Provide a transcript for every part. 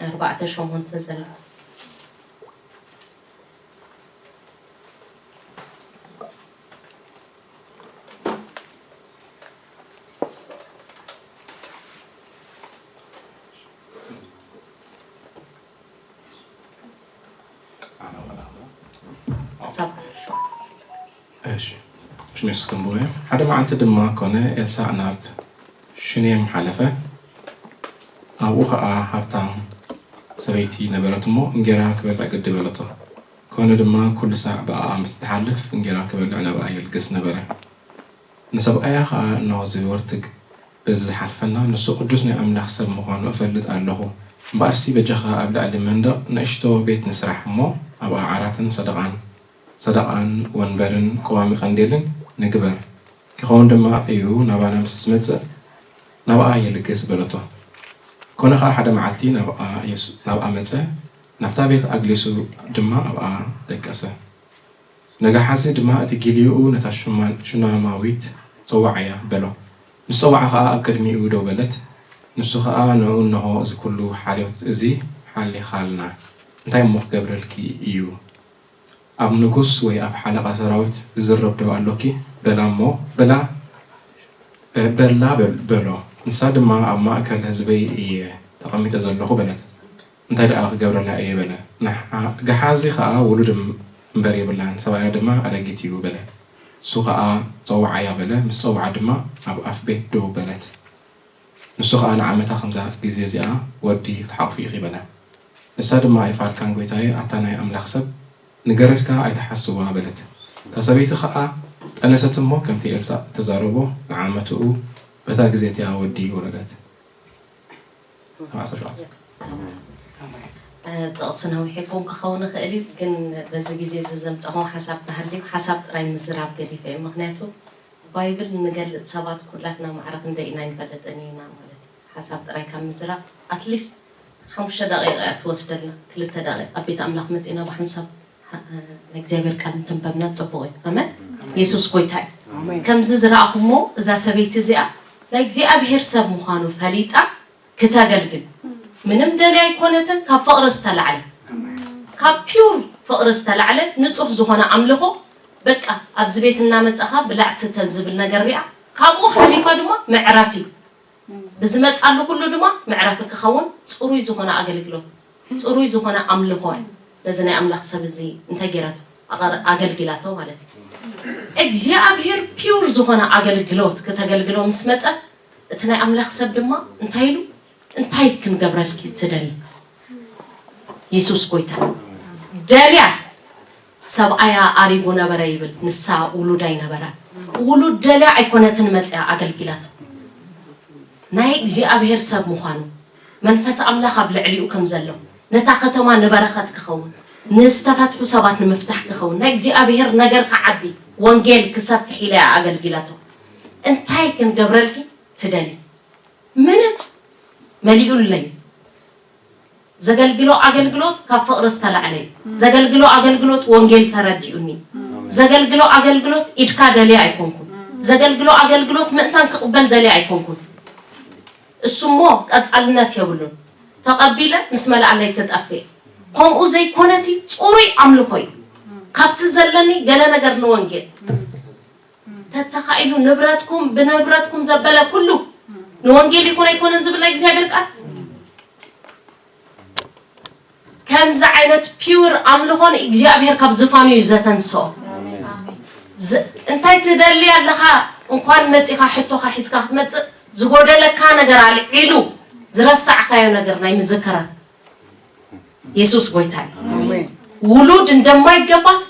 ኣርባዕተ ሸሞንተ ዘላ። ክሳብ ዓሰርተ ሸውዓተ። እሺ፣ ሽሜስ ክንብቦ እዮም። ሓደ መዓልቲ ድማ ኮነ፣ ኤልሳዕ ናብ ሽኔም ሓለፈ። ኣብኡ ኸኣ ሃብታም ሰበይቲ ነበረት እሞ፣ እንጌራ ክበልዕ ግዲ በለቶ። ኮነ ድማ፣ ኩሉ ሳዕ ብኣኣ ምስ ትሓልፍ፣ እንጌራ ክበልዕ ናብኣ ይልግስ ነበረ። ንሰብኣያ ኸኣ፣ እንሆ፣ እዚ ወርትግ በዚ ዝሓልፈና፣ ንሱ ቅዱስ ናይ ኣምላኽ ሰብ ምዃኑ እፈልጥ ኣለኹ። እምበኣርሲ በጃኻ ኣብ ልዕሊ መንደቕ ንእሽቶ ቤት ንስራሕ እሞ፣ ኣብኣ ዓራትን ሰደቓን፣ ሰደቓን ወንበርን ቀዋሚ ቀንዴልን ንግበር። ክኸውን ድማ እዩ፣ ናባና ምስ ዝመጽእ፣ ናብኣ የልግስ በለቶ። ኮነ ኸኣ ሓደ መዓልቲ ናብኣ የሱ-፣ ናብኣ መጸ፣ ናብታ ቤት ኣግሊሱ ድማ ኣብኣ ደቀሰ። ነጋሓዚ ድማ እቲ ጊልዮኡ ነታ ሹማ-፣ ሹናማዊት ጸውዓያ በሎ። ምስ ጸውዓ ኸኣ ኣብ ቅድሚኡ ደው በለት። ንሱ ኸኣ ንዕኡ፣ እንሆ፣ እዚ ኵሉ ሓልዮት እዚ ሓሊኻልና፣ እንታይ እሞ ክገብረልኪ እዩ? ኣብ ንጉስ ወይ ኣብ ሓለቓ ሰራዊት ዝዝረብ ዶ ኣሎኪ? በላ እሞ፣ በላ፣ እ፣ በላ በል-፣ በሎ። ንሳ ድማ፣ ኣብ ማእከል ህዝበይ እየ ተቐሚጠ ዘለኹ በለት። እንታይ ደኣ ክገብረላ እየ በለ። ንሓ-፣ ገሓዚ ኸኣ ውሉድ እም-፣ እምበር የብላን፣ ሰብኣያ ድማ ኣረጊት እዩ በለ። ንሱ ኸኣ ጸውዓያ በለ። ምስ ጸውዓ ድማ ኣብ ኣፍ ቤት ደው በለት። ንሱ ኸኣ ንዓመታ ከምዛ ግዜ እዚኣ ወዲ ክትሓቑፊ ኢኺ በለ። ንሳ ድማ ኣይፋልካን ጐይታየ፣ ኣታ ናይ ኣምላኽ ሰብ፣ ንገረድካ ኣይትሓስዋ በለት። እታ ሰበይቲ ኸኣ ጠነሰት እሞ ከምቲ ኤልሳእ እተዛረቦ ንዓመትኡ በታ ግዜ እቲኣ ወዲ ወለደት። ሰብዓ ዓሰርተ ሸውዓተ። እ፣ ጥቕሲ ነዊሕ ይኩን ክኸውን ይኽእል እዩ፣ ግን በዚ ግዜ እዚ ዘምጻኹም ሓሳብ ተሃልዩ ሓሳብ ጥራይ ምዝራብ ገዲፈ እየ። ምኽንያቱ ባይብል ንገልጽ ሰባት ኩላትና ማዕረ ክንደይ ኢና ኣይንፈልጥን ኢና ማለት እዩ። ሓሳብ ጥራይ ካብ ምዝራብ ኣትሊስት ሓሙሽተ ደቂቕ እያ ትወስደልና፣ ክልተ ደቂቕ ኣብ ቤት ኣምላኽ መጺእና ብሓንሳብ እ፣ ናይ እግዚኣብሔር ቃል እንተንበብና ጽቡቕ እዩ። ኣመን። ኣሜን። የሱስ ጐይታ እዩ። ኣሜን። ከምዚ ዝረኣኹሞ እዛ ሰበይቲ እዚኣ ናይ እግዚኣብሔር ሰብ ምዃኑ ፈሊጣ ክተገልግል ምንም ደልያ ኣይኮነትን። ካብ ፍቕሪ ዝተላዕለ፣ ኣሜን። ካብ ፒውር ፍቕሪ ዝተላዕለ ንጹህ ዝኾነ ኣምልኾ፣ በቃ ኣብዚ ቤት እናመጻኻ ብላዕ ስተ ዝብል ነገር ሪኣ፣ ካብኡ ሓሊፋ ድማ መዕረፊ ብዝመጻሉ ኩሉ ድማ መዕረፊ ክኸውን ጽሩይ ዝኾነ ኣገልግሎት፣ ጽሩይ ዝኾነ ኣምልኾ ነዚ ናይ ኣምላኽ ሰብ እዚ እንታይ ገይራቶ? ኣቐር-፣ ኣገልጊላቶ ማለት እዩ። እግዚኣብሔር ፒውር ዝኾነ ኣገልግሎት ክተገልግሎ ምስ መጸት፣ እቲ ናይ ኣምላኽ ሰብ ድማ እንታይ ኢሉ? "እንታይ ክንገብረልኪ ትደሊ?" የሱስ ጐይታ። ደልያ ሰብኣያ ኣሪጉ ነበረ ይብል፣ ንሳ ውሉድ ኣይነበራን። ውሉድ ደልያ ኣይኮነትን መጽያ ኣገልጊላቶ። ናይ እግዚኣብሔር ሰብ ምዃኑ፣ መንፈስ ኣምላኽ ኣብ ልዕሊኡ ከም ዘሎ፣ ነታ ከተማ ንበረኸት ክኸውን፣ ንዝተፈትሑ ሰባት ንምፍታሕ ክኸውን፣ ናይ እግዚኣብሔር ነገር ክዓቢ፣ ወንጌል ክሰፍሕ ኢላ እያ ኣገልጊላቶ። እንታይ ክንገብረልኪ ትደሊ? ምንም መሊኡለይ። ዘገልግሎ ኣገልግሎት ካብ ፍቕሪ ዝተላዕለ እዩ። ዘገልግሎ ኣገልግሎት ወንጌል ተረዲኡኒ። ዘገልግሎ ኣገልግሎት ኢድካ ደልየ ኣይኮንኩን። ዘገልግሎ ኣገልግሎት ምእንታን ክቕበል ደልየ ኣይኮንኩን። እሱ እሞ ቀጻልነት የብሉን። ተቐቢለ ምስ መልኣለይ ክጠፍእ። ከምኡ ዘይኮነሲ ጽሩይ ኣምልኾ እዩ። ካብቲ ዘለኒ ገለ ነገር ንወንጌል። ተተኻኢሉ ንብረትኩም ብንብረትኩም ዘበለ ኩሉ ንወንጌል ይኹን ኣይኮነን ዝብል ናይ እግዚኣብሔር ቃል። ከምዚ ዓይነት ፒውር ኣምልኾ ንእግዚኣብሔር ካብ ዝፋኑ እዩ ዘተንስኦ። ዝ-፣ እንታይ ትደሊ ኣለኻ? እንኳን መጺኻ ሕቶኻ ሒዝካ ክትመጽእ ዝጎደለካ ነገር ኣልዒሉ ዝረሳዕካዮ ነገር ናይ ምዝከራ የሱስ ጎይታ እዩ። ኣሜን። ውሉድ እንደማይገባት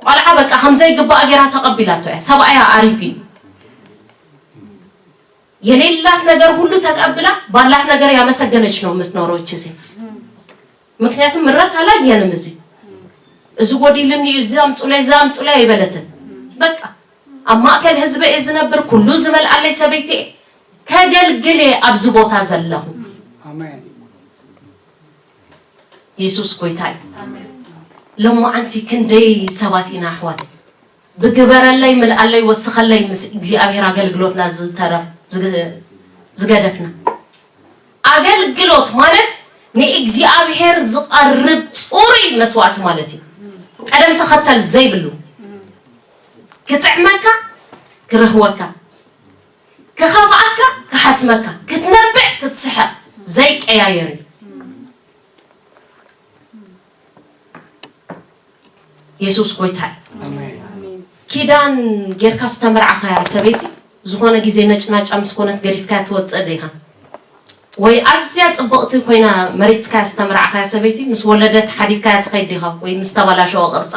ቆልዓ በቃ ከም ዘይግባኣ ጌራ ተቐቢላቶ እያ። ሰብኣያ ኣሪጉ እዩ። የሌላት ነገር ሁሉ ተቀብላ ባላት ነገር ያመሰገነች ነው የምትኖረው እቺ ሴት። ምክንያቱም ምረት አላየንም እዚህ። እዚ ጎዲልኒ እዩ፣ እዚ አምጹላይ፣ እዚ አምጹላይ አይበለትም። በቃ ኣብ ማእከል ህዝበ እየ ዝነብር፣ ኩሉ ዝበልዓለይ ሰበይቲ እየ። ከገልግል እየ ኣብዚ ቦታ ዘለኹ። ኣሜን። የሱስ ጎይታ እዩ። ሎማዓንቲ ክንደይ ሰባት ኢና ኣሕዋት ብግበረለይ ምልኣለይ ወስኸለይ ምስ እግዚኣብሔር ኣገልግሎትና ዝተረፍ ዝገደፍና። ኣገልግሎት ማለት ንእግዚኣብሔር ዝቐርብ ፅሩይ መስዋእቲ ማለት እዩ። ቀደም ተኸተል ዘይብሉ ክጥዕመካ ክረህወካ ክኸፍኣካ ክሓስመካ ክትነብዕ ክትስሕቕ ዘይቀያየር እዩ። የሱስ ጎይታ እዩ። ኪዳን ጌርካ ዝተመርዓኻያ ሰበይቲ ዝኾነ ግዜ ነጭናጫ ምስ ኮነት ገዲፍካያ ትወፅእ ዶ ኢኻ? ወይ ኣዝያ ፅብቕቲ ኮይና መሪፅካያ ዝተመርዓኻያ ሰበይቲ ምስ ወለደት ሓዲግካያ ትኸይድ ዲኻ? ወይ ምስ ተባላሸወ ቅርፃ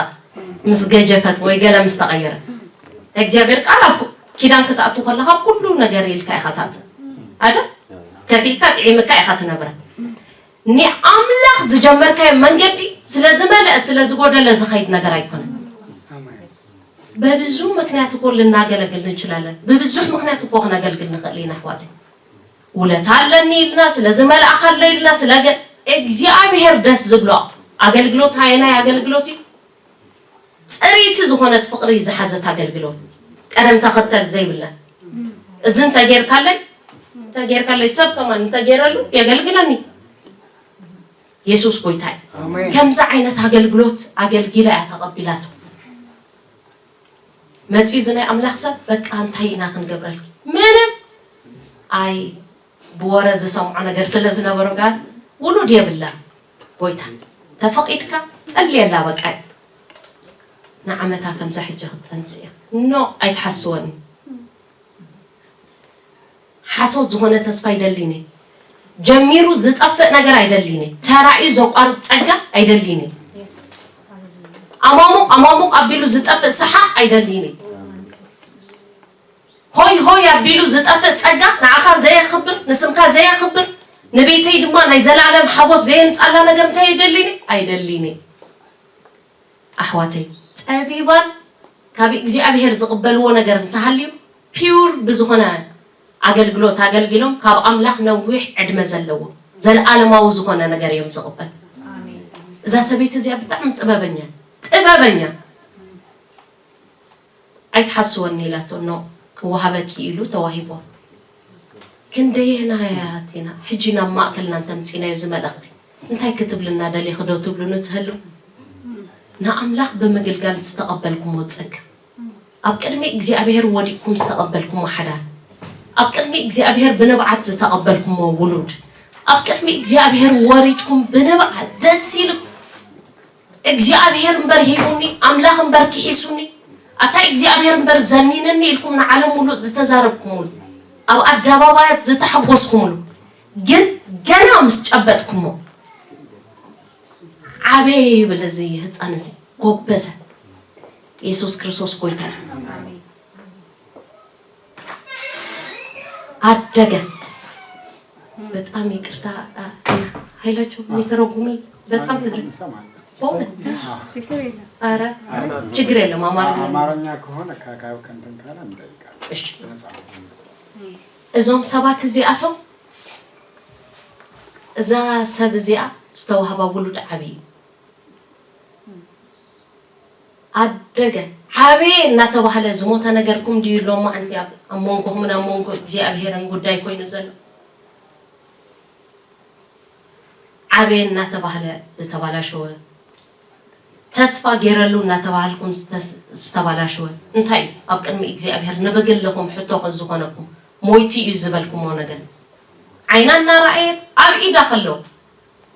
ምስ ገጀፈት ወይ ገለ ምስ ተቐየረ እግዚኣብሔር ቃል ኣብ ኪዳን ክትኣቱ ከለኻ ኩሉ ነገር ኢልካ ኢኻ ትኣቱ ኣደ ከፊእካ ጥዒምካ ኢኻ ትነብረ ንኣምላኽ ዝጀመርካዮ መንገዲ ስለ ዝመለእ ስለ ዝጎደለ ዝኸይድ ነገር ኣይኮነን። በብዙ ምክንያት እኮ ልናገለግል እንችላለን። ብብዙሕ ምክንያት እኮ ክነገልግል ንኽእል ኢና ኣሕዋተይ። ውለታ ኣለኒ ኢልና ስለ ዝመልኣኻ ኣሎ ኢልና ስለ ገ እግዚኣብሔር ደስ ዝብሎ ኣገልግሎት ኣየናይ ኣገልግሎት እዩ? ፅሪቲ ዝኾነት ፍቕሪ ዝሓዘት ኣገልግሎት ቀደም ተኸተል ዘይብላ እዚ እንተጌርካለይ እንተጌርካለይ ሰብ ከማን እንተጌረሉ የገልግለኒ። የሱስ ጎይታ እዩ። ከምዚ ዓይነት ኣገልግሎት ኣገልጊላ እያ ተቐቢላቶ። መፂኡ እዚ ናይ ኣምላኽ ሰብ በቃ እንታይ ኢና ክንገብረልኪ ምንም ኣይ ብወረ ዝሰምዖ ነገር ስለ ዝነበሮ ጋዝ ውሉድ የብላ ጎይታ ተፈቒድካ ጸልየላ በቃ ንዓመታ ከምዛ ሕጂ ክጠንስ እያ ኖ ኣይትሓስወኒ ሓሶት ዝኾነ ተስፋ ኣይደሊን እየ ጀሚሩ ዝጠፍእ ነገር ኣይደሊን እየ ተራእዩ ዘቋርፅ ጸጋ ኣይደሊን እየ ኣማሙቕ ኣማሙቕ ኣቢሉ ዝጠፍእ ሰሓቕ ኣይደሊን እየ ሆይ ሆይ ኣቢሉ ዝጠፍእ ጸጋ ንዓኻ ዘየኽብር ንስምካ ዘየኽብር ንቤተይ ድማ ናይ ዘላለም ሓጎስ ዘየምጻላ ነገር እንታይ የደሊኒ ኣይደሊኒ ኣሕዋተይ ጸቢባን ካብ እግዚኣብሔር ዝቕበልዎ ነገር እንተሃልዩ ፒውር ብዝኾነ ኣገልግሎት ኣገልጊሎም ካብ ኣምላኽ ነዊሕ ዕድመ ዘለዎ ዘለኣለማዊ ዝኾነ ነገር እዮም ዝቕበል እዛ ሰበይቲ እዚኣ ብጣዕሚ ጥበበኛ ጥበበኛ ኣይትሓስወኒ ኢላቶ ኖ ክወሃበኪ ኢሉ ተዋሂቦ ክንደየናያት ኢና ሕጂ ናብ ማእከልና እንተምፂናዮ እዚ መልእኽቲ እንታይ ክትብልና ደሊኺ ዶ ትብሉኒ ትህልው ንኣምላኽ ብምግልጋል ዝተቐበልኩሞ ጸጋ ኣብ ቅድሚ እግዚኣብሔር ወዲቅኩም ዝተቐበልኩሞ ሓዳር ኣብ ቅድሚ እግዚኣብሔር ብንብዓት ዝተቐበልኩሞ ውሉድ ኣብ ቅድሚ እግዚኣብሔር ወሪድኩም ብንብዓት ደስ ኢሉ እግዚኣብሔር እምበር ሂቡኒ ኣምላኽ እምበር ክሒሱኒ ኣታ እግዚኣብሔር እምበር ዘኒንኒ ኢልኩም ንዓለም ሙሉእ ዝተዛረብኩምሉ ኣብ ኣደባባያት ዝተሓጎስኩምሉ ግን ገና ምስ ጨበጥኩሞ ዓበየ ይብል እዚ ህፃን እዚ ጎበዘ የሱስ ክርስቶስ ጎይታ ኣደገ በጣም ይቅርታ ኃይላቸው የሚተረጉምል በጣም በእውነት ችግር የለም። አማርኛ አማርኛ ከሆነ ከእንትን ካለ እንጠይቃለን። እሺ እዞም ሰባት እዚኣቶም እዛ ሰብ እዚኣ ዝተዋህባ ውሉድ ዓብዪ ኣደገ ዓብየ እናተባህለ ዝሞተ ነገርኩም ድዩ ሎማዓንቲ ኣብ ኣብ መንጎኹምን ኣብ መንጎ እግዚኣብሄርን ጉዳይ ኮይኑ ዘሎ? ዓብየ እናተባህለ ዝተባላሸወ፣ ተስፋ ገይረሉ እናተባህልኩም ዝተስ- ዝተባላሸወ እንታይ እዩ? ኣብ ቅድሚ እግዚኣብሄር ንብግልኹም ሕቶ ዝኾነኩም ሞይቲ እዩ ዝበልኩሞ ነገር ዓይና እናረኣየት ኣብ ኢዳ ከሎ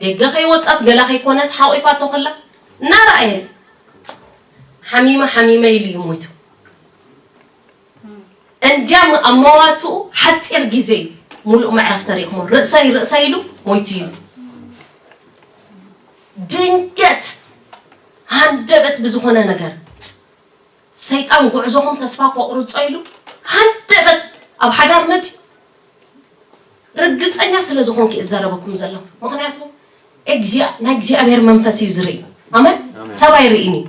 ደገ ከይወፃት ገላ ከይኮነት ሓቂፋቶ ከላ እናረኣየት ሓሚመ ሓሚመ ኢሉ እዩ ሞይቱ። እንዲያም ኣብ መዋትኡ ሓፂር ግዜ እዩ ሙሉእ ምዕራፍ ተሪእኹሞ ርእሰይ ርእሰይ ኢሉ ሞይቱ እዩ። ድንገት ሃንደበት ብዝኾነ ነገር ሰይጣን ጉዕዞኹም ተስፋ ከቑርጾ ኢሉ ሃንደበት ኣብ ሓዳር መፂኡ ርግፀኛ ስለ ዝኾንኩ እየ ዝዛረበኩም ዘለኹ። ምኽንያቱ እግዚኣብ ናይ እግዚኣብሔር መንፈስ እዩ ዝርኢ። ኣመን። ሰብ ኣይርእይን እዩ።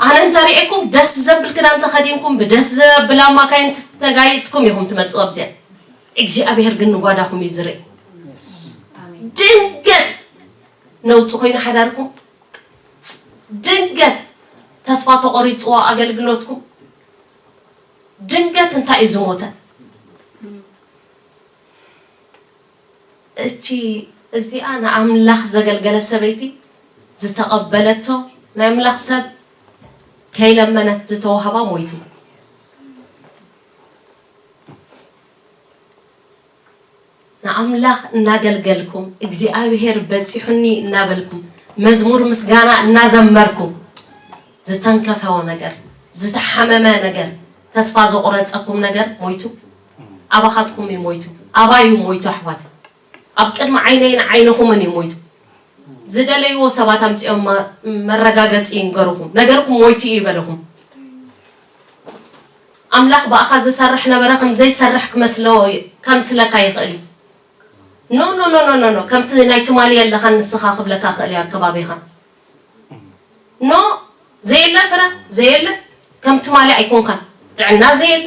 ኣነ እንተርእየኩም ደስ ዘብል ክዳን ተኸዲንኩም ብደስ ዘብል ኣማካይን ተጋይፅኩም ኢኹም ትመፅኡ ኣብዚኣ። እግዚኣብሔር ግን ንጓዳኹም እዩ ዝርኢ። ድንገት ነውፂ ኮይኑ ሓዳርኩም፣ ድንገት ተስፋ ተቆሪፅዎ ኣገልግሎትኩም፣ ድንገት እንታይ እዩ ዝሞተ? እቺ እዚኣ ንኣምላኽ ዘገልገለት ሰበይቲ ዝተቐበለቶ ናይ ኣምላኽ ሰብ ከይለመነት ዝተዋህባ ሞይቱ። ንኣምላኽ እናገልገልኩም እግዚኣብሔር በጺሑኒ እናበልኩም መዝሙር ምስጋና እናዘመርኩም ዝተንከፈወ ነገር ዝተሓመመ ነገር ተስፋ ዘቑረጸኩም ነገር ሞይቱ። ኣባኻትኩም እዩ ሞይቱ። ኣባዩ ሞይቱ ኣሕዋት። ኣብ ቅድሚ ዓይነይን ዓይንኹምን እዩ ሞይቱ። ዝደለይዎ ሰባት ኣምጺኦም መ- መረጋገጺ ይንገርኹም። ነገርኩም ሞይቱ እዩ ይበለኹም። ኣምላኽ ብኣኻ ዝሰርሕ ነበረ ከም ዘይሰርሕ ክመስሎ ከምስለካ ይኽእል እዩ። ኖ ኖ ኖ ኖ ኖ ኖ ከምቲ ናይ ትማሊ የለኻን ንስኻ ክብለካ ክእል እዩ ኣከባቢኻ። ኖ ዘየለ ፍረ ዘየለ ከም ትማሊ ኣይኮንካን። ጥዕና ዘየለ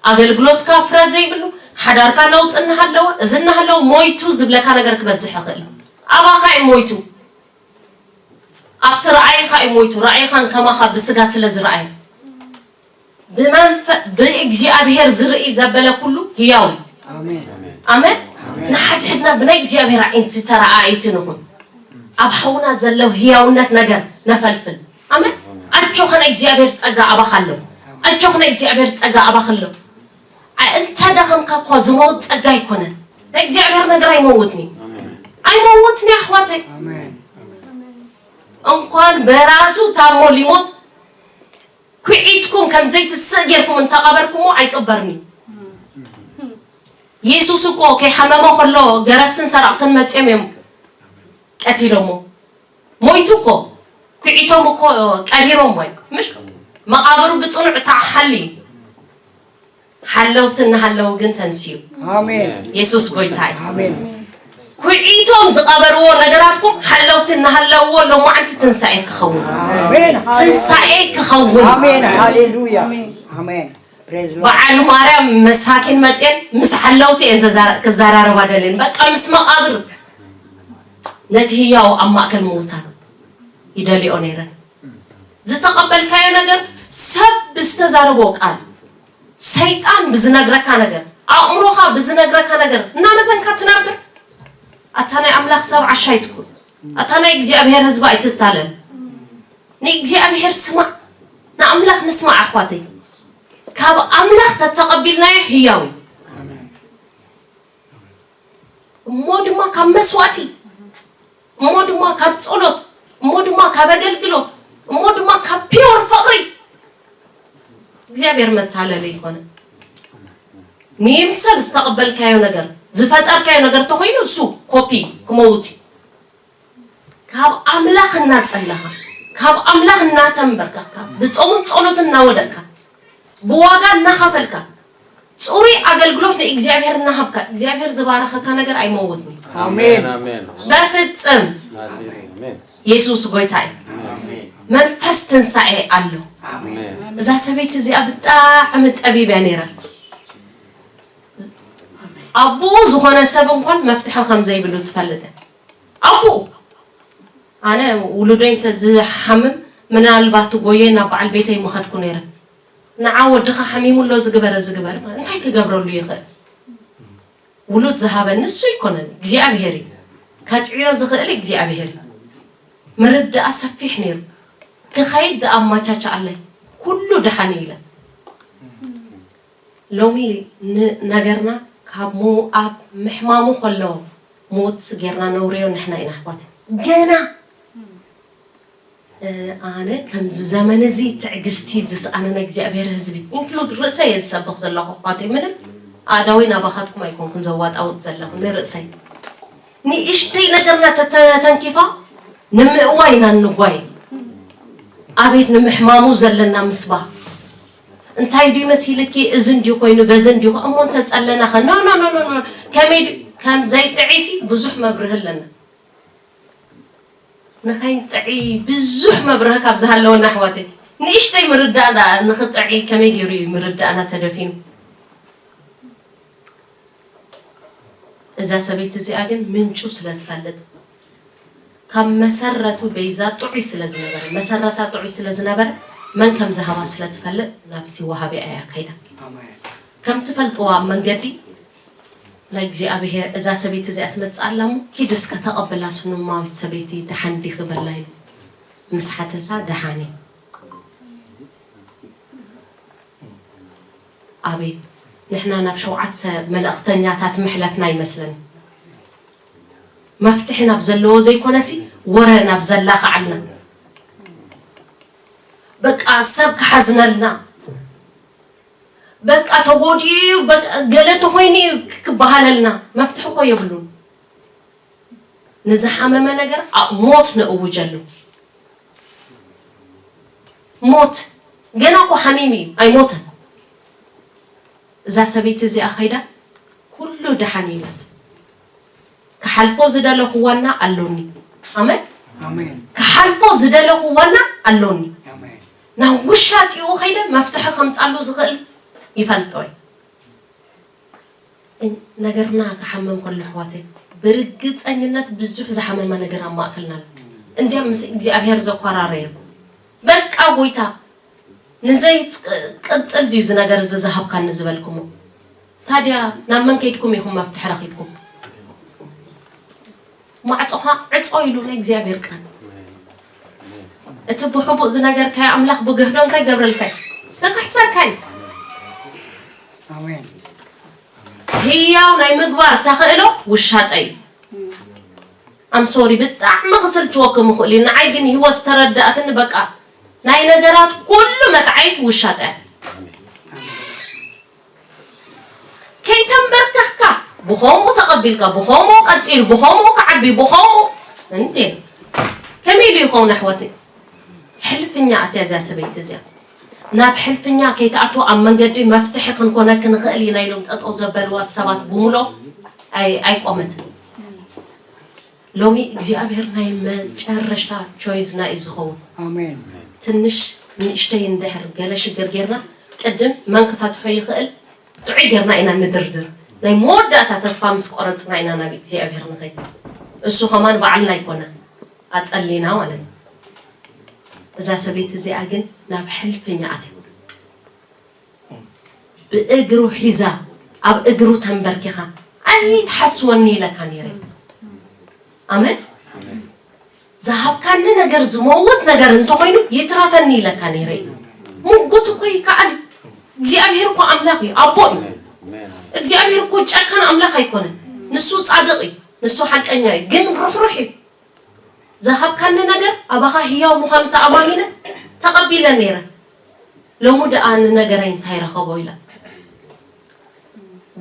ኣገልግሎትካ ፍረ ዘይብሉ ሓዳርካ ነውፅ እናሃለወ እዚ እናሃለወ ሞይቱ ዝብለካ ነገር ክበዝሕ ይኽእል እዩ። ኣባኻ እዩ ሞይቱ። ኣብቲ ረኣይኻ እዩ ሞይቱ። ረኣይኻን ከማኻ ብስጋ ስለ ዝረኣየ ብመንፈ ብእግዚኣብሔር ዝርኢ ዘበለ ኩሉ ህያው እዩ። ኣሜን። ኣሜን። ንሓድሕድና ብናይ እግዚኣብሔር ኣዒንቲ ተረኣኢቲ ንኹን። ኣብ ሓውና ዘሎ ህያውነት ነገር ነፈልፍል። ኣሜን። ኣጆኻ ናይ እግዚኣብሔር ጸጋ ኣባኻ ኣሎ። ኣጆኻ ናይ እግዚኣብሔር ጸጋ ኣባኻ ኣሎ። ኣይ፣ እንተ ደኸምካ እኳ ዝመውት ጸጋ ኣይኮነን። ናይ እግዚኣብሔር ነገር ኣይመውትኒ። ኣይመውትኒ ኣሕዋተይ። ኣሜን። እንኳን በራሱ ታሞ ሊሞት ኩዒትኩም ከም ዘይትስእ ጌርኩም እንተቐበርኩሞ ኣይቅበርን እዩ። የሱስ እኮ ከይሓመመ ከሎ ገረፍትን ሰራቕትን መጺኦም እዮም ቀቲሎሞ። ሞይቱ እኮ ኩዒቶም እኮ ቀቢሮሞ እዮም። ምሽ መቓብሩ ብጽኑዕ ተሓሊ ሓለውቲ እናሃለዉ ግን ተንስኡ። ኣሜን። የሱስ ጎይታ እዩ። ኣሜን። ኩዒቶም ዝቐበርዎ ነገራትኩም ሓለውቲ እናሃለውዎ ሎማዓንቲ ትንሳኤ ክኸውን። ኣሜን። ትንሳኤ ክኸውን። ኣሜን። ሃሌሉያ። ኣሜን። Praise Lord። በዓል ማርያም መሳኪን መፅየን ምስ ሓለውቲ እየን ተዛራ- ክዘራረባ ደልየን። በቃ ምስ መቓብር ነቲ ህያው ኣብ ማእከል ምውታን ይደልዮ ነይረን። ዝተቐበልካዮ ነገር ሰብ ብዝተዛረቦ ቃል ሰይጣን ብዝነግረካ ነገር ኣእምሮኻ ብዝነግረካ ነገር እናመዘንካ ትነብር። ኣታ ናይ ኣምላኽ ሰብ ዓሻ ኣይትኩን። ኣታ ናይ እግዚኣብሔር ህዝቢ ኣይትታለል። ንእግዚኣብሔር ስማዕ። ንኣምላኽ ንስማዕ ኣሕዋተይ። ካብ ኣምላኽ ተተቐቢልናዮ ህያው እዩ። እሞ ድማ ካብ መስዋእቲ እሞ ድማ ካብ ጸሎት እሞ ድማ ካብ ኣገልግሎት እሞ ድማ ካብ ፒዮር ፍቕሪ እግዚኣብሔር መታለሊ ይኾነ። ንይምሰል ዝተቐበልካዮ ነገር ዝፈጠርካዮ ነገር ተኾይኑ እሱ ኮፒ ክመውት እዩ። ካብ ኣምላኽ እናጸለኻ ካብ ኣምላኽ እናተንበርከኽካ ብጾምን ጸሎትን እናወደቅካ ብዋጋ እናኸፈልካ ጽሩይ ኣገልግሎት ንእግዚኣብሔር እናሃብካ እግዚኣብሔር ዝባረኸካ ነገር ኣይመውትን እዩ። ኣሜን። ኣሜን። በፍጽም ኣሜን። የሱስ ጎይታ እዩ። ኣሜን። መንፈስ ትንሳኤ ኣሎ። ኣሜን። እዛ ሰበይቲ እዚኣ ብጣዕሚ ጠቢብ እያ ነይራ። ኣቦኡ ዝኾነ ሰብ እንኳን መፍትሒ ከም ዘይብሉ ትፈልጥ እያ። ኣቦኡ ኣነ ውሉደይ እንተ ዝሓምም ምናልባት ጎየ ናብ በዓል ቤተይ ምኸድኩ ነይረ። ንዓ ወድኻ ሓሚሙ ኣሎ ዝግበር ዝግበር ማለት እንታይ ክገብረሉ ይኽእል? ውሉድ ዝሃበኒ እሱ ኣይኮነን እግዚኣብሔር እዩ። ከጥዕዮ ዝኽእል እግዚኣብሔር እዩ። ምርዳኣ ሰፊሕ ነይሩ። ክኸይድ ደኣ ኣማቻቻኣለይ ኩሉ ደሓን እዩ ኢለ። ሎሚ ንነገርና ካብ ምውኣብ ምሕማሙ ከሎ ምውት ጌርና ነውርዮ ንሕና ኢና ኣሕዋት። ገና ኣነ ከምዚ ዘመን እዚ ትዕግስቲ ዝሰኣነና እግዚኣብሔር ህዝቢ ኢንክሉድ ርእሰይ እየ ዝሰብኽ ዘለኹ ኣሕዋተይ። ምንም ኣእዳወይ ናባኻትኩም ኣይኮንኩን ዘዋጣውጥ ዘለኹ ንርእሰይ። ንእሽተይ ነገርና ተተንኪፋ ንምእዋይ ኢና እንጓየ። ኣቤት ንምሕማሙ ዘለና ምስባ። እንታይ ድዩ መሲልኪ እዚ እንድዩ ኮይኑ በዚ እንድዩ እሞ እንተጸለናኸ ኖ ኖ ኖ ኖ ኖ ከመይ ድዩ ከም ዘይጥዒሲ ብዙሕ መብርህ ኣለና። ንኸይንጥዒ ብዙሕ መብርህ ካብ ዝሃለወና ኣሕዋተይ ንእሽተይ ምርዳእ ደኣ ንኽጥዒ ከመይ ገይሩ እዩ ምርዳእና ተደፊኑ። እዛ ሰበይቲ እዚኣ ግን ምንጩ ስለ ትፈልጥ ካብ መሰረቱ ቤዛ ጥዑይ ስለ ዝነበረ፣ መሰረታ ጥዑይ ስለ ዝነበረ፣ መን ከም ዝሃባ ስለ ትፈልጥ ናብቲ ወሃቢኣ እያ ከይዳ። ከም ትፈልጥዎ ኣብ መንገዲ ናይ እግዚኣብሔር እዛ ሰበይቲ እዚኣ ትመጽእ ኣላ እሞ፣ "ኪድ እስከ ተቐብላ ሱነማዊት ሰበይቲ ደሓን ዲኺ?" በላ ኢሉ ምስ ሓተታ፣ "ደሓን እየ።" ኣቤት ንሕና ናብ ሸውዓተ መልእኽተኛታት ምሕለፍና ይመስለኒ። መፍትሒ ናብ ዘለዎ ዘይኮነሲ ወረ ናብ ዘላኽዓልና። በቃ ሰብ ክሓዝነልና፣ በቃ ተጎዲኡ እዩ፣ በቃ ገለ ተኾይኑ እዩ ክበሃለልና። መፍትሒ እኮ የብሉን። ንዝሓመመ ነገር ኣብ ሞት ንእውጀሉ። ሞት ገና እኮ ሓሚም እዩ፣ ኣይሞተን። እዛ ሰበይቲ እዚኣ ኸይዳ ኩሉ ደሓን እዩ ኢላት። ክሓልፎ ዝደለኹ ዋና ኣሎኒ። ኣሜን። ኣሜን። ክሓልፎ ዝደለኹ ዋና ኣሎኒ። ኣሜን። ናብ ውሻጢኡ ኸይደ መፍትሒ ከምጻሉ ዝኽእል ይፈልጦ እየ። እን-፣ ነገርና ክሓመም ከሎ ኣሕዋተይ፣ ብርግጸኝነት ብዙሕ ዝሓመመ ነገር ኣብ ማእከልና ኣሎ። እንድያም ምስ እግዚኣብሔር ዘኮራረየኩም። በቃ ጎይታ፣ ንዘይ ቅ-፣ ቅጽል ድዩ እዚ ነገር እዚ ዝሃብካኒ ዝበልኩሞ? ታድያ ናብ መን ከይድኩም ኢኹም መፍትሒ ረኺብኩም? ማዕጾኻ ዕጾ ኢሉ ናይ እግዚኣብሔር ቃል። እቲ ብሕቡእ ዝነገርካዮ ኣምላኽ ብግህዶ እንታይ ገብረልካ እዩ? ክኽሕሰካ እዩ። ኣሜን። ህያው ናይ ምግባር ተኽእሎ ውሻጠ እዩ። ኣም ሶሪ፣ ብጣዕሚ ክስልችወኩም ይኽእል እዩ። ንዓይ ግን ህይወት ዝተረዳእትኒ በቃ ናይ ነገራት ኩሉ መጥዓይት ውሻጠ እያ። ከይተንበርከኽካ ብኸምኡ ተቐቢልካ፣ ብኸምኡ ቀጺሉ፣ ብኸምኡ ክዓቢ፣ ብኸምኡ እንዴ፣ ከመይ ኢሉ ይኸውን ኣሕዋተይ? ሕልፍኛ ኣትያ እዛ ሰበይቲ እዚኣ። ናብ ሕልፍኛ ከይትኣቱ ኣብ መንገዲ መፍትሒ ክንኮነኪ ንኽእል ኢና ኢሎም ጠጠው ዘበልዋ ሰባት ብምሎ ኣይ-፣ ኣይቆመትን። ሎሚ እግዚኣብሔር ናይ መጨረሽታ ቾይዝና እዩ ዝኸውን። ኣሜን። ትንሽ ንእሽተይ እንድሕር ገለ ሽግር ጌርና ቅድም መን ክፈትሖ ይኽእል ጥዑይ ጌርና ኢና ንድርድር። ናይ መወዳእታ ተስፋ ምስ ቆረጽና ኢና ናብ እግዚኣብሔር ንኸይድ። እሱ ከማን ባዕልና ኣይኮነ ኣጸሊና ማለት እዩ። እዛ ሰበይቲ እዚኣ ግን ናብ ሕልፍኛ ኣትያ። ብእግሩ ሒዛ ኣብ እግሩ ተንበርኪኻ ኣይትሓስወኒ ኢለካ ነይረ። ኣሜን። ዝሃብካኒ ነገር ዝመውት ነገር እንተኾይኑ ይትረፈኒ ኢለካ ነይረ። ምጉት እኮ ይከኣል እዩ። እግዚኣብሔር እኮ ኣምላኽ እዩ፣ ኣቦ እዩ። እግዚኣብሔር እኮ ጨካን ኣምላኽ ኣይኮነን። ንሱ ጻድቕ እዩ፣ ንሱ ሓቀኛ እዩ፣ ግን ርሕሩሕ እዩ። ዝሃብካኒ ነገር ኣባኻ ህያው ምዃኑ ተኣማሚነ ተቐቢለ ነይረ። ሎሚ ደኣ ንነገረይ እንታይ ረኸቦ ኢላ።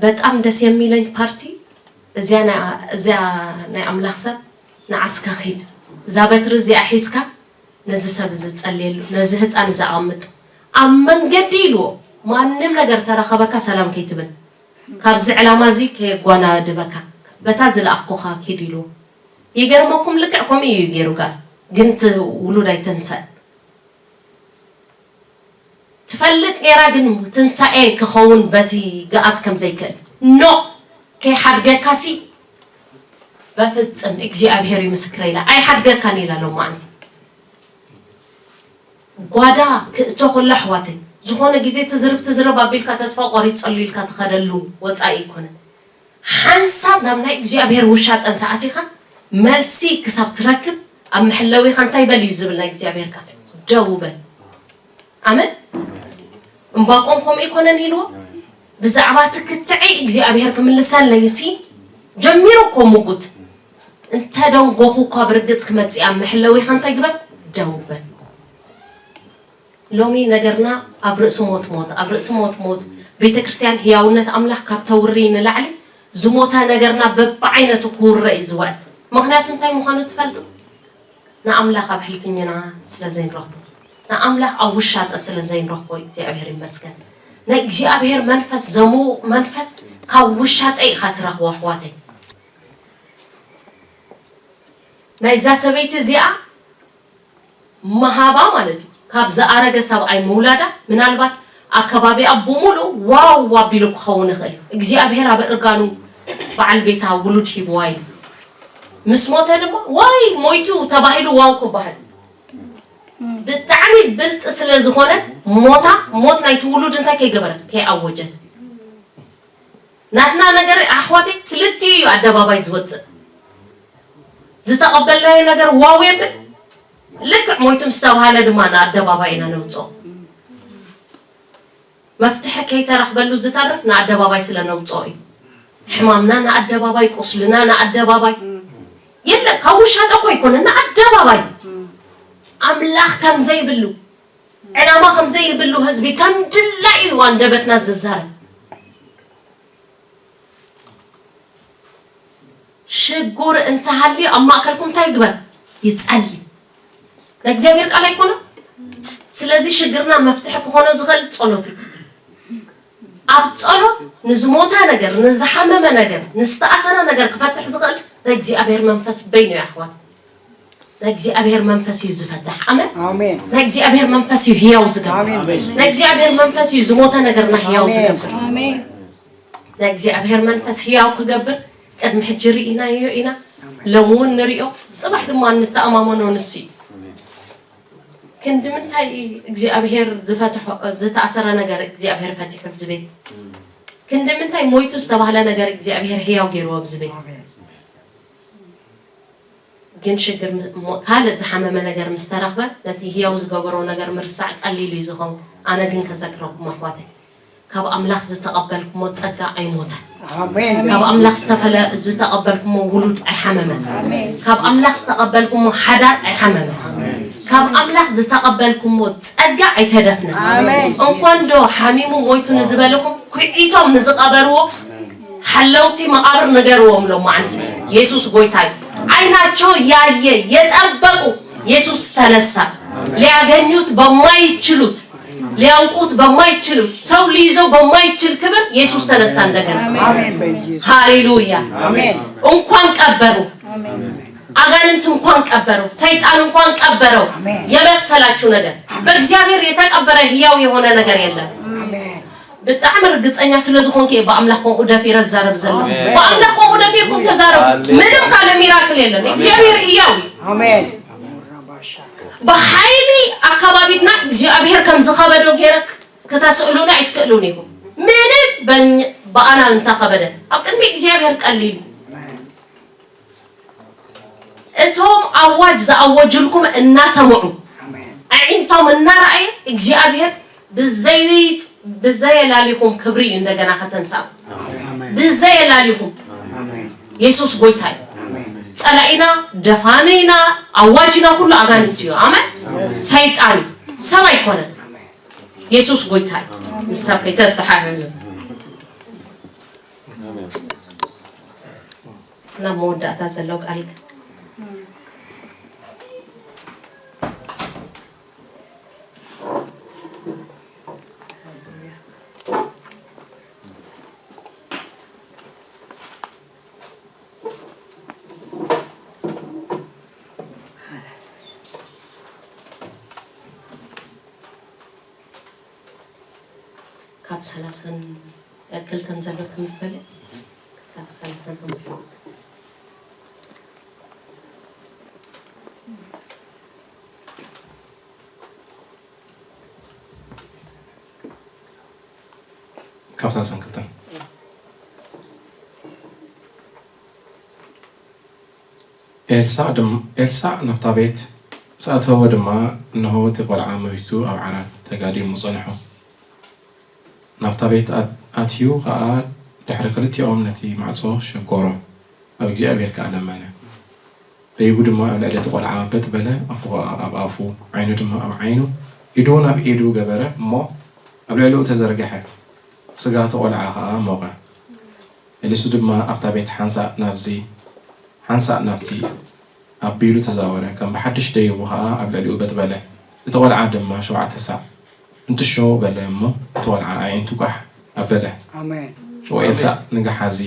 በጣም ደስ የሚለኝ ፓርቲ እዚኣ ናይ፣ እዚኣ ናይ ኣምላኽ ሰብ ንዓስካ ኺድ። እዛ በትሪ እዚኣ ሒዝካ ነዚ ሰብ እዚ ጸልየሉ፣ ነዚ ህጻን እዚ ኣቐምጦ። ኣብ መንገዲ ኢልዎ ማንም ነገር ተረኸበካ ሰላም ከይትብል። ካብዚ ዕላማ እዚ ከየጓናድበካ በታ ዝለኣኽኩኻ ኪድ ኢልዎ። ይገርመኩም ልክዕ ከምኡ እዩ ገይሩ ጋዝ ግን እቲ ውሉድ ኣይተንሳእ። ትፈልጥ ነይራ ግን ትንሳኤ ክኸውን በቲ ገኣዝ ከም ዘይክእል። ኖ ከይሓድገካሲ በፍጽም እግዚኣብሔር እዩ ምስክረይ ኢላ ኣይሓድገካን ኢላ ሎማዓንቲ። ጓዳ ክእቶ ከሎ ኣሕዋተይ ዝኾነ ግዜ ትዝርብ ትዝርብ ኣቢልካ ተስፋ ቆሪጸሉ ኢልካ ትኸደሉ ወጻኢ ኣይኮነን። ሓንሳብ ናብ ናይ እግዚኣብሔር ውሻጠ እንተ ኣቲኻ መልሲ ክሳብ ትረክብ ኣብ መሐለዊኻ እንታይ በል እዩ ዝብል ናይ እግዚኣብሔር ቃል። ደው በል። ኣመን። እምባቆም ከምኡ ኣይኮነን ኢልዎ። ብዛዕባ እቲ ክትዒ እግዚኣብሔር ክምልሰለይ ሲ ጀሚሩ እኮ ምጉት። እንተ ደንጎኹ እኳ ብርግጽ ክመጽእ ኣብ መሐለዊኻ እንታይ ግበር? ደው በል። ሎሚ ነገርና ኣብ ርእሲ ሞት ሞት፣ ኣብ ርእሲ ሞት ሞት፣ ቤተ ክርስቲያን ህያውነት ኣምላኽ ካብ ተውሪ ንላዕሊ ዝሞተ ነገርና በብዓይነቱ ክውረ እዩ ዝውዕል። ምኽንያቱ እንታይ ምዃኑ ትፈልጡ? ንኣምላኽ ኣብ ሕልፍኝና ስለ ዘይንረኽቦ፣ ንኣምላኽ ኣብ ውሻጠ ስለ ዘይንረኽቦ እግዚኣብሔር ይመስገን። ናይ እግዚኣብሔር መንፈስ ዘምውቕ መንፈስ ካብ ውሻጠ ኢኻ ትረኽቦ ኣሕዋተይ። ናይዛ ሰበይቲ እዚኣ ምሃባ ማለት እዩ። ካብ ዝኣረገ ሰብኣይ ምውላዳ ምናልባት ኣከባቢኣ ብምሉእ ዋው ኣቢሉ ክኸውን ይኽእል እዩ። እግዚኣብሔር ኣብ እርጋኑ በዓል ቤታ ውሉድ ሂብዋ እዩ። ምስ ሞተ ድማ ዋይ ሞይቱ ተባሂሉ ዋው ክበሃል። ብጣዕሚ ብልጥ ስለ ዝኾነ ሞታ፣ ሞት ናይቲ ውሉድ እንታይ ከይገበረት? ከይኣወጀት። ናትና ነገር ኣሕዋተይ ክልቲኡ እዩ ኣደባባይ ዝወፅእ። ዝተቐበልናዮ ነገር ዋው የብል። ልክዕ ሞይቱ ምስ ተባሃለ ድማ ንኣደባባይ ኢና ነውፅኦ። መፍትሒ ከይተረኽበሉ ዝተርፍ ንኣደባባይ ስለ ነውፅኦ እዩ። ሕማምና ንኣደባባይ፣ ቁስልና ንኣደባባይ። የለን ካብ ውሻጠ እኮ ኣይኮነ፣ ንኣደባባይ። ኣምላኽ ከም ዘይብሉ፣ ዕላማ ከም ዘይብሉ ህዝቢ ከም ድላዩ እዩ ኣንደበትና ዝዛረብ። ሽጉር እንተሃልዩ ኣብ ማእከልኩም እንታይ ይግበር? ይጸሊ። ናይ እግዚኣብሔር ቃል ኣይኮነን? ስለዚ ሽግርና መፍትሒ ክኾኖ ዝኽእል ጸሎት እዩ። ኣብ ጸሎት ንዝሞተ ነገር፣ ንዝሓመመ ነገር፣ ንዝተኣሰረ ነገር ክፈትሕ ዝኽእል ናይ እግዚኣብሔር መንፈስ በይኑ እዩ ኣሕዋት። ናይ እግዚኣብሔር መንፈስ እዩ ዝፈትሕ። ኣመን። ኣሜን። ናይ እግዚኣብሔር መንፈስ እዩ ህያው ዝገብር። ኣሜን። ናይ እግዚኣብሔር መንፈስ እዩ ዝሞተ ነገርና ህያው ኣሜን። ዝገብር። ኣሜን። ናይ እግዚኣብሔር መንፈስ ህያው ክገብር ቅድሚ ሕጂ ርኢናዮ ኢና። ኣሜን። ሎሚ እውን ንሪኦ፣ ጽባሕ ድማ እንተኣማመኖ ንሱ እዩ። ክንዲ ምንታይ እግዚኣብሔር ዝፈትሖ፣ ዝተኣሰረ ነገር እግዚኣብሔር ፈቲሑ ኣብዚ ቤት? ክንዲ ምንታይ ሞይቱ ዝተባህለ ነገር እግዚኣብሔር ህያው ገይርዎ ኣብዚ ቤት? ኣሜን። ግን ሽግር ም-፣ ሞ-፣ ካልእ ዝሓመመ ነገር ምስ ተረኽበ፣ ነቲ ህያው ዝገበሮ ነገር ምርሳዕ ቀሊል እዩ ዝኸውን። ኣነ ግን ከዘክረኩም ኣሕዋተይ፣ ካብ ኣምላኽ ዝተቐበልኩሞ ጸጋ ኣይሞተን። ኣሜን። ካብ ኣምላኽ ዝተፈለ-፣ ዝተቐበልኩሞ ውሉድ ኣይሓመመን። ኣሜን። ካብ ኣምላኽ ዝተቐበልኩሞ ሓዳር ኣይሓመመን። ኣሜን። ካብ ኣምላኽ ዝተቐበልኩሞ ጸጋ ኣይተደፍነን። ኣሜን። እንኳን ዶ ሓሚሙ ሞይቱ ንዝበልኹም፣ ኩዒቶም ንዝቐበርዎ ሓለውቲ መቓብር ንገርዎም ሎማዓንቲ። የሱስ ጎይታ እዩ። ዓይናቸው ያየ የጠበቁ የሱስ ተነሳ። ሊያገኙት በማይችሉት፣ ሊያውቁት በማይችሉት፣ ሰው ሊይዘው በማይችል ክብር የሱስ ተነሳ እንደገና። አሜን። በኢየሱስ ሃሌሉያ። አሜን። እንኳን ቀበሩ። አጋንንት እንኳን ቀበረው፣ ሰይጣን እንኳን ቀበረው። አሜን። የመሰላችሁ ነገር በእግዚአብሔር የተቀበረ ህያው የሆነ ነገር የለም። አሜን። ብጣዕሚ ርግጸኛ ስለ ዝኾንኩ እየ ብኣምላኽ ከምኡ ደፊረ ዝዛረብ ዘለኹ። ኣሜን። ብኣምላኽ ከምኡ ደፊርኩም ተዛረቡ። ሃሌሉያ። ምንም ካልእ ሚራክል የለን። ኣሜን። እግዚኣብሔር ህያው እዩ። ኣሜን። ብሓይሊ ኣካባቢትና እግዚኣብሔር ከም ዝኸበዶ ገይረ ከተስእሉኒ ኣይትክእሉን ኢኹም። ምንም በኝ-፣ ብኣና እንተኸበደ ኣብ ቅድሚ እግዚኣብሔር ቀሊል። እቶም ኣዋጅ ዝኣወጁልኩም እናሰምዑ፣ ኣሜን። ኣዒንቶም እናረኣየ እግዚኣብሔር ብዘይ-፣ ብዘየላሊኹም ክብሪ እዩ እንደገና ከተንሳእ። ኣሜን። ብዘየላሊኹም። ኣሜን። የሱስ ጎይታ እዩ። ኣሜን። ጸላኢና፣ ደፋኒና፣ ኣዋጅና ኩሉ ኣጋንንት እዩ። ኣሜን። ሰይጣን እዩ። ሰብ ኣይኮነን። የሱስ ጎይታ እዩ። ምስ ሰብ ከይተተሓሕዙ። ናብ መወዳእታ ዘሎ ቃል ካብ ሰላሳን ክልተን ዘሎ ትምህርት በለ ክሳብ ሰላሳን ሓሙሽተን። ካብ ሰላሳን ክልተን። ኤልሳዕ ድም-፣ ኤልሳዕ ናብታ ቤት ምስ ኣተወ ድማ፣ እነሆ፣ እቲ ቈልዓ ሞይቱ ኣብ ዓራት ተጋዲሙ ጸንሑ። ናብታ ቤት ኣት-፣ ኣትዩ ኸኣ ድሕሪ ክልቲኦም ነቲ ማዕጾ ሸጎሮ፣ ኣብ እግዚኣብሔር ከኣ ለመነ። ደይቡ ድማ ኣብ ልዕሊ እቲ ቈልዓ በጥ በለ፣ ኣፉ ኸኣ ኣብ ኣፉ፣ ዓይኑ ድማ ኣብ ዓይኑ፣ ኢዱ እውን ኣብ ኢዱ ገበረ እሞ ኣብ ልዕሊኡ ተዘርግሐ። ስጋ እቲ ቈልዓ ኸኣ ሞቐ። መሊሱ ድማ ኣብታ ቤት ሓንሳእ ናብዚ ሓንሳእ ናብቲ ኣቢሉ ተዛወረ፣ ከም ብሓድሽ ደይቡ ኸኣ ኣብ ልዕሊኡ በጥ በለ። እቲ ቈልዓ ድማ ሸውዓተ ሳዕ እንትሾ በለ እሞ፣ እቲ ቈልዓ ኣዒንቱ ቋሕ ኣበለ። ኣሜን። ሽዑ ኤልሳዕ ንገሓዚ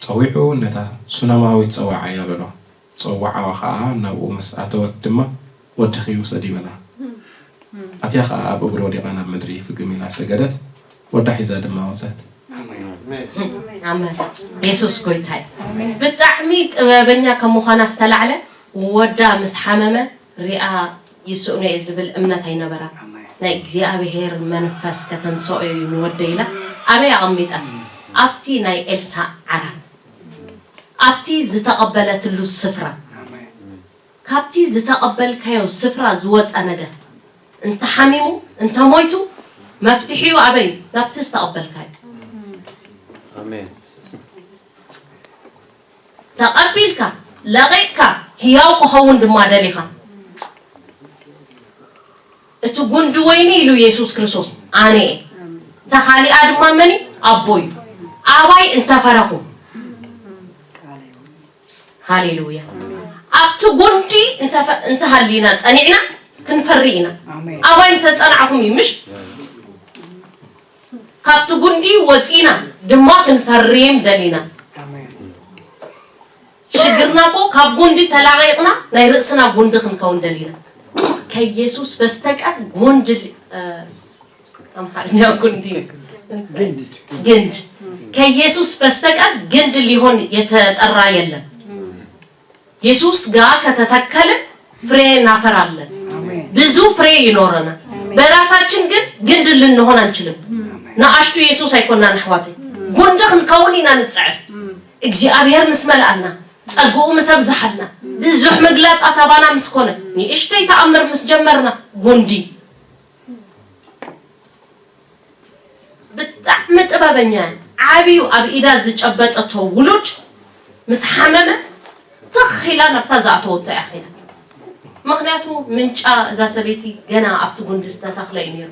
ጸዊዑ፣ ነታ ሱነማዊት ጸውዓያ በሎ። ጸውዓዋ ኸኣ ናብኡ ምስ ኣተወት ድማ፣ ወድኺ ውሰዲ በላ። ኣትያ ኸኣ ኣብ እግሩ ወዲቓ ናብ ምድሪ ፍግም ኢላ ሰገደት፣ ወዳ ሒዛ ድማ ወጸት። ኣሜን። ኣመን። የሱስ ጎይታይ። ብጣዕሚ ጥበበኛ ከም ምዃና ዝተላዕለ፣ ወዳ ምስ ሓመመ ሪኣ ይስእኖ እየ ዝብል እምነት ኣይነበራን። ናይ እግዚኣብሔር መንፈስ ከተንስኦ እዩ ንወደይ ኢላ ኣበይ ኣቐሚጣት? ኣብቲ ናይ ኤልሳ ዓራት፣ ኣብቲ ዝተቐበለትሉ ስፍራ። ካብቲ ዝተቐበልካዮ ስፍራ ዝወፀ ነገር፣ እንተ ሓሚሙ፣ እንተ ሞይቱ፣ መፍትሒኡ ኣበይ? ናብቲ ዝተቐበልካዮ። ኣሜን። ተቐቢልካ፣ ለቒቕካ፣ ህያው ክኸውን ድማ ደሊኻ። እቲ ጉንዲ ወይኒ ኢሉ የሱስ ክርስቶስ ኣነ እየ። ተኻሊኣ ድማ መን እዩ? ኣቦ እዩ። ኣባይ እንተፈረኹ። ሃሌሉያ። ኣብቲ ጉንዲ እንተፈ- እንተሃሊና ጸኒዕና ክንፈሪ ኢና። ኣሜን። ኣባይ እንተጸናዕኹም እዩ ምሽ? ካብቲ ጉንዲ ወጺና ድማ ክንፈርም ደሊና። ኣሜን። ሽግርና እኮ ካብ ጉንዲ ተላቒቕና ናይ ርእስና ጉንዲ ክንከውን ደሊና። ከየሱስ በስተቀር ጉንዲ ል- እ፣ ኣምሓርኛ ጉንዲ ግንድ። ግንድ ከየሱስ በስተቀር ግንድ ሊሆን የተጠራ የለም። የሱስ ጋር ከተተከልን ፍሬ እናፈራለን። አሜን። ብዙ ፍሬ ይኖረናል። በራሳችን ግን ግንድ ልንሆን አንችልም። ንኣሽቱ የሱስ ኣይኮናን ኣሕዋተይ። ጉንዲ ክንከውን ኢና ንጽዕር። እግዚኣብሔር ምስ መልኣልና፣ ጸግኡ ምስ ኣብዝሓልና፣ ብዙሕ መግለጻ ታባና ምስ ኮነ፣ ንእሽተይ ተኣምር ምስ ጀመርና፣ ጉንዲ ብጣዕሚ ጥበበኛ ዓብዩ ኣብ ኢዳ ዝጨበጠቶ ውሉድ ምስ ሓመመ ትኽ ኢላ ናብታ ዝኣተወቶ እያ ኸይዳ። ምኽንያቱ ምንጫ እዛ ሰበይቲ ገና ኣብቲ ጉንዲ ዝተተኽለ እዩ ነይሩ።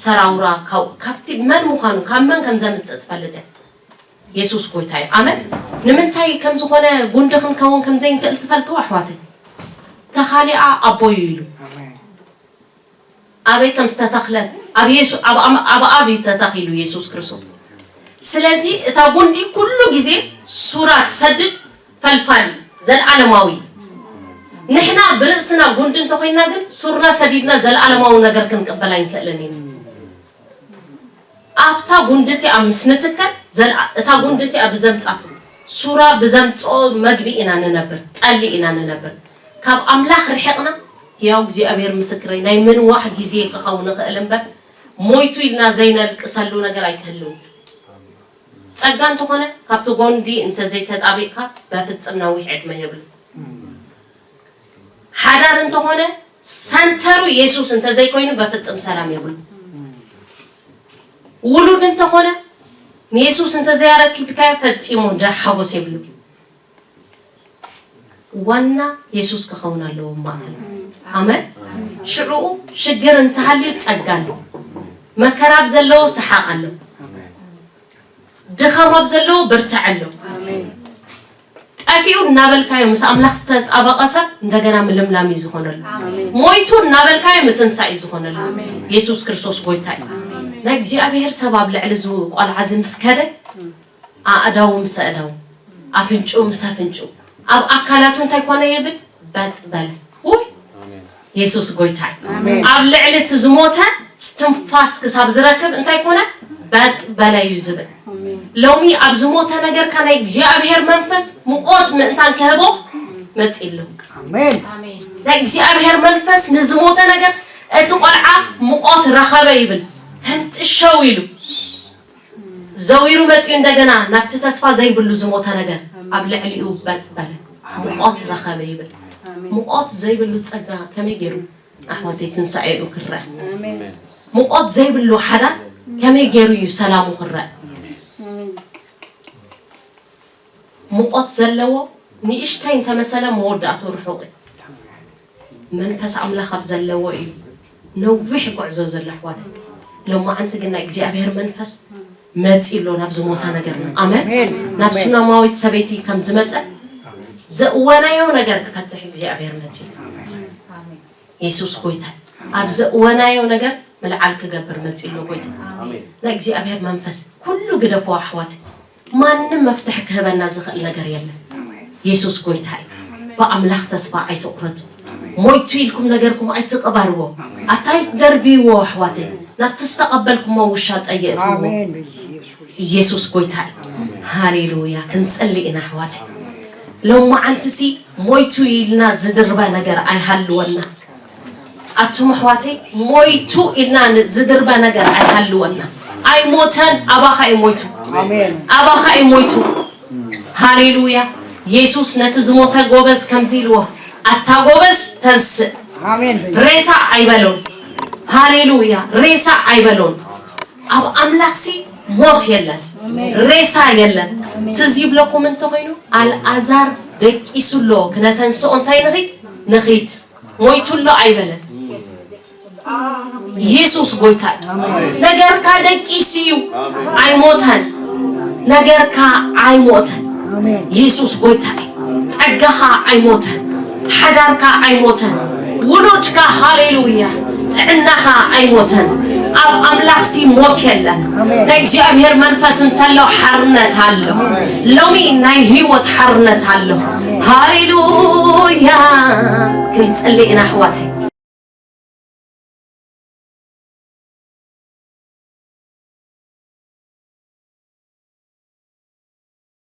ሰራውራ ካብ- ካብቲ መን ምዃኑ ካብ መን ከም ዘምጽእ ትፈልጥ እያ። የሱስ ጎይታ እዩ። ኣመን። ንምንታይ ከም ዝኾነ ጉንዲ ክንከውን ከም ዘይንክእል ትፈልጡ ኣሕዋተይ? ተኻሊኣ ኣቦዩ ኢሉ ኣሜን። ኣበይ ከም ዝተተኽለት ኣብ የሱ ኣብ ኣም- ኣብ ኣብ እዩ ተተኺሉ የሱስ ክርስቶስ። ስለዚ እታ ጉንዲ ኩሉ ግዜ ሱራ ትሰድድ ፈልፋል እዩ፣ ዘለኣለማዊ እዩ። ንሕና ብርእስና ጉንዲ እንተኾይንና ግን ሱርና ሰዲድና ዘለኣለማዊ ነገር ክንቅበል ኣይንክእልን ኢና። ኣብታ ጉንዲ እቲኣ ምስ ንትከል ዘልኣ- እታ ጉንዲ እቲኣ ብዘምጻቶ ሱራ ብዘምጽኦ መግቢ ኢና ንነብር፣ ጠሊ ኢና ንነብር። ካብ ኣምላኽ ርሒቕና ህያው እግዚኣብሔር ምስክረይ ናይ ምንዋሕ ግዜ ክኸውን ይኽእል እምበር ሞይቱ ኢልና ዘይነልቅሰሉ ነገር ኣይክህልውን። ጸጋ እንተኾነ ካብቲ ጎንዲ እንተዘይተጣቢቕካ በፍጽም ነዊሕ ዕድመ የብሉ። ሓዳር እንተኾነ ሰንተሩ የሱስ እንተዘይኮይኑ በፍጽም ሰላም የብሉ። ውሉድ እንተኾነ ንየሱስ እንተዘያረኪብካዮ ፈጺሙ ዳ ሓጎስ የብሉ። ዋና የሱስ ክኸውን ኣለዎ ማእከል። ኣመን። ሽዑኡ ሽግር እንተሃልዩ ጸጋ ኣሎ። መከራ ኣብ ዘለዎ ሰሓቕ ኣሎ። ድኻም ኣብ ዘለዎ ብርትዕ ኣሎ። ጠፊኡ እናበልካዮ ምስ ኣምላኽ ዝተጣበቐ ሰብ እንደገና ምልምላም እዩ ዝኾነሉ። ሞይቱ እናበልካዮ ምትንሳእ እዩ ዝኾነሉ። የሱስ ክርስቶስ ጎይታ እዩ። ናይ እግዚኣብሔር ሰብ ኣብ ልዕሊ እዚ ቆልዓ እዚ ምስ ከደ ኣእዳዉ ምስ ኣእዳዉ ኣፍንጭኡ ምስ ኣፍንጭኡ ኣብ ኣካላቱ እንታይ ኮነ የብል በጥ በለ። ውይ የሱስ ጎይታ እዩ። ኣብ ልዕሊ እቲ ዝሞተ ስትንፋስ ክሳብ ዝረክብ እንታይ ኮነ በጥ በለ እዩ ዝብል። ሎሚ ኣብ ዝሞተ ነገርካ ናይ እግዚኣብሔር መንፈስ ምቆት ምእንታን ክህቦ መጺ ኣሎ። ኣሜን። ናይ እግዚኣብሔር መንፈስ ንዝሞተ ነገር እቲ ቆልዓ ምቆት ረኸበ ይብል። ህንጥሸው ኢሉ ዘዊሩ መጺኡ እንደገና ናብቲ ተስፋ ዘይብሉ ዝሞተ ነገር ኣብ ልዕሊኡ በጥ በለ። ምቆት ረኸበ ይብል። ምቆት ዘይብሉ ጸጋ ከመይ ገይሩ ኣሕዋተይ ትንሳኤኡ ክረአ? ምቆት ዘይብሉ ሓዳር ከመይ ገይሩ እዩ ሰላሙ ክረአ? ምቆት ዘለዎ ንእሽተይ እንተመሰለ መወዳእቱ ርሑቕ እዩ። መንፈስ ኣምላኽ ኣብ ዘለዎ እዩ ነዊሕ ጉዕዞ ዘሎ ኣሕዋት። ሎማዓንቲ ግን ናይ እግዚኣብሔር መንፈስ መጺ ኣሎ ናብ ዝሞተ ነገርና። ኣመን። ናብ ሱናማዊት ሰበይቲ ከም ዝመጸ ዘእወናዮ ነገር ክፈትሕ እግዚኣብሔር መጺ። የሱስ ጎይታ ኣብ ዘእወናዮ ነገር ምልዓል ክገብር መጺ ኣሎ ጎይታ። ናይ እግዚኣብሔር መንፈስ ኩሉ ግደፎ ኣሕዋት። ማንም መፍትሒ ክህበና ዝኽእል ነገር የለን። የሱስ ጎይታ እዩ። ብኣምላኽ ተስፋ ኣይትቑረጹ። ሞይቱ ኢልኩም ነገርኩም ኣይትቕበርዎ። ኣታይ ደርብይዎ ኣሕዋተይ። ናብቲ ዝተቐበልኩሞ ውሻጠ የእትውዎ። ኣሜን። በኢየሱስ ኢየሱስ ጎይታ እዩ። ሃሌሉያ። ክንጸሊ ኢና ኣሕዋተይ። ሎማዓንትሲ ሞይቱ ኢልና ዝድርበ ነገር ኣይሃልወና። ኣቱም ኣሕዋተይ፣ ሞይቱ ኢልና ን- ዝድርበ ነገር ኣይሃልወና። ኣይሞተን፣ ኣባኻ እዩ ሞይቱ። ኣባኻ እዩ ሞይቱ። ሃሌሉያ። ኢየሱስ ነቲ ዝሞተ ጎበዝ ከምዚ ኢልዎ፣ ኣታ ጎበዝ ተንስእ። ሬሳ ኣይበሎን። ሃሌሉያ። ሬሳ ኣይበሎን። ኣብ ኣምላኽሲ ሞት የለን፣ ሬሳ የለን። ትዝ ይብለኩም እንተኾይኑ ኣልኣዛር ደቂሱ ኣሎ፣ ክነተንስኦ እንታይ ንኺድ ንኺድ፣ ሞይቱ ኣሎ ኣይበለን። ኢየሱስ ጎይታ እዩ። ነገርካ ደቂሱ እዩ፣ ኣይሞተን። ነገርካ ኣይሞተን። ኢየሱስ ጎይታ እዩ። ጸጋኻ ኣይሞተን፣ ሓዳርካ ኣይሞተን፣ ውሉድካ፣ ሃሌሉያ፣ ጥዕናኻ ኣይሞተን። ኣብ ኣምላኽሲ ሞት የለን። ናይ እግዚኣብሔር መንፈስ እንተሎ ሓርነት ኣሎ። ሎሚ ናይ ህይወት ሓርነት ኣሎ። ሃሌሉያ። ክንጽሊ ኢና ኣሕዋተይ።